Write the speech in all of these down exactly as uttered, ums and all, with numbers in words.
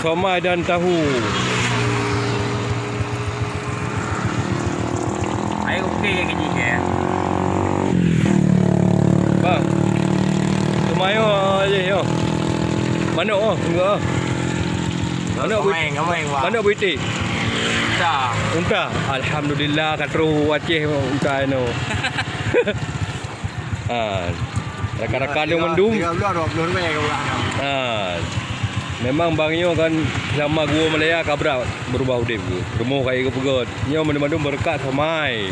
Somai dan tahu. Hai, okey ke jih, eh? Bang. Somai, oh, je, oh. Manok, oh, enggak, oh. Manok bu-, Somai, somai, Bang. Manok buitik. Unta. Unta. Alhamdulillah, ka troh Aceh unta inoe. Ha. Rakan-rakan lôn mandum. Tiga puluh, dua puluh ribèe ka urang. Ha. Memang bang nyoe kan selama gua Malaya ka brat beurubah udép geuh. Rumoh ka geupeugöt. Nyoe mandum-mandum beureukat Somai.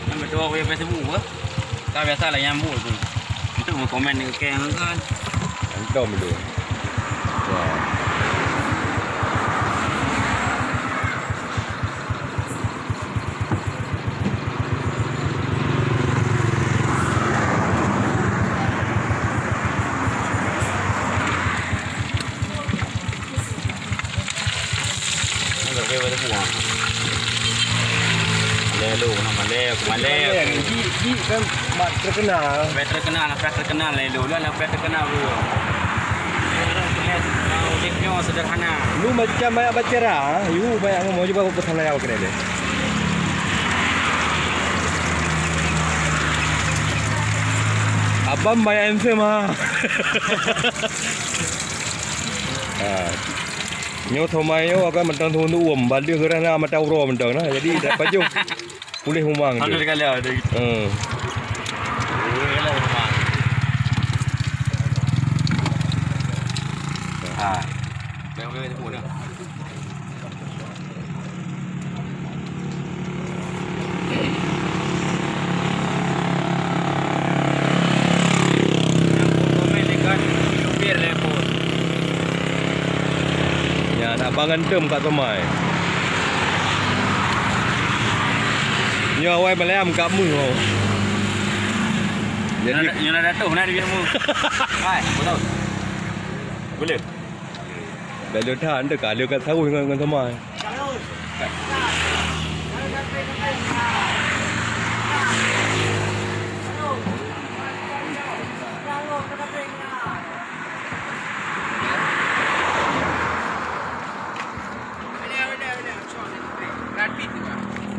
Nyang keudua, aku nyang Facebook, eh. Ka biasa lah nyambut tu. Untuk meukomen dekat kan. Hantom tu. Ya. Malèe lu, keuneuk malèe, aku malèe. Malèe, jih, jih kan mat terkenal. Mat terkenal, mat terkenal lé lu, lah, mat terkenal lu. Udép nyoe sederhana. Lu macam banyak bacara, ha? Yu, banyak ngomong juga aku pesan layar kena deh. Abang banyak answer mah. Ha. Nyoe Somai nyoe akan mantong thôn uem, balik geurah na mata uroe mantong na. Jadi dak pajoh puléh umang tu. Alhamdulillah ada gitu. Hmm. Alhamdulillah umang. Ha. Baik, baik, baik, baik. Nyan abang antem kat Somai. Nyoe awai malam kat mu. Jadi nyoe na datuh na di mu. Hai, betul. Boleh. Dah le that, dah ka le kat sawah ngon, ngon Somai.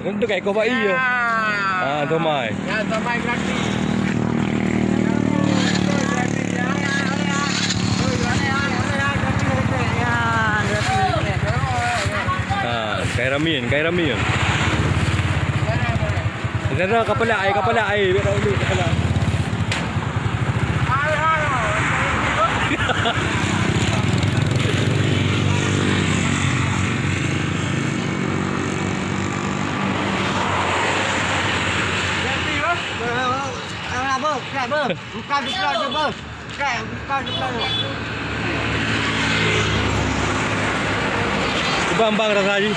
Untuk kai kau bayi ya. Ah, Somai. Ya, Somai gratis. Ha, kai ramin, kai ramin. Zara kapala ai, kapala ai, biar tahu dulu kapala. Bang, bang, rasa jih.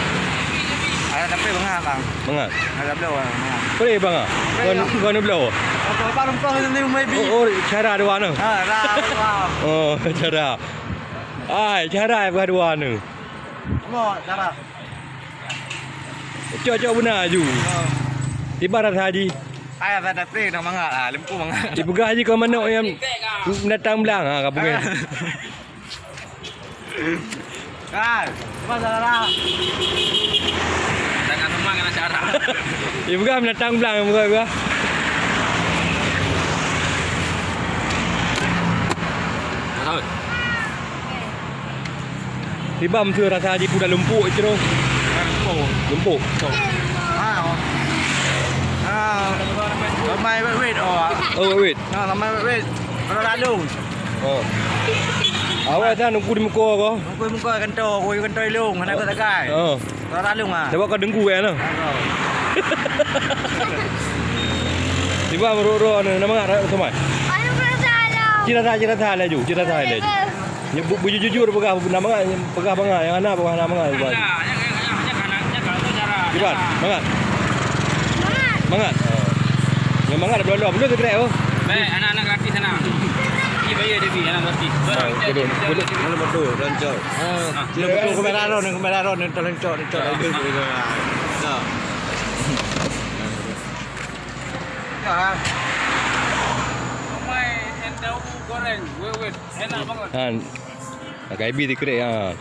Ada tapi bengah, bang. Bengah? Ada bloe, bang, bengah. Boleh, bang, ah? Boleh, bang. Kau, kau ni bloe? Apa, apa, rumpah ni, maybe. Oh, oh, cara dua ni? Ha, dah, dah. Oh, cara. Ai, cara bukan dua ni. Apa, cara? Cok-cok beuna aju. Oh. Tiba rasa haji. Ai, rasa tapi dah mangat lah, lempu mangat. Ipeugah haji kau manok nyang binatang belang ha, kampung eh. Kan, apa salah? Jangan semua kena cara. Ipeugah binatang belang, ipeugah, ipeugah. Betul. Tiba meusu rasa jipeugah lumpuk cit. Lumpuk. Lumpuk. Ah, oh. Ah, ramai wet-wet, oh. Oh, wet-wet. Ah, ramai wet-wet. Kalau lalu. Oh. Awak dah nunggu di muka ko. Nunggu di muka kantor, aku kantor ilung, hana tak takai. Oh. Rara lung ah. Cuba kau dengku eh noh. Tiba meurok-rok ni, nama ngak raya Somai? Ayo, berasa lah. Cita sa, cita sa laju, cita sa laju. Nyebut bujur-jujur peugah nama ngak, peugah bangai, nyang hana peugah nama ngak. Tiba, mangat. Mangat. Mangat. Oh. Nyang mangat ada dua-dua, belum tu kerek oh. Baik, anak-anak gratis sana. Ni bayar dia beli, anak gratis. Kudu, kudu. Mana betul, rancak. Ah, dia betul kamera ron, kamera ron, yang terlencok, lencok lagi. Dah. Dah. Goreng, wet-wet, enak banget. Ha. Nak kaibi dikrik ha.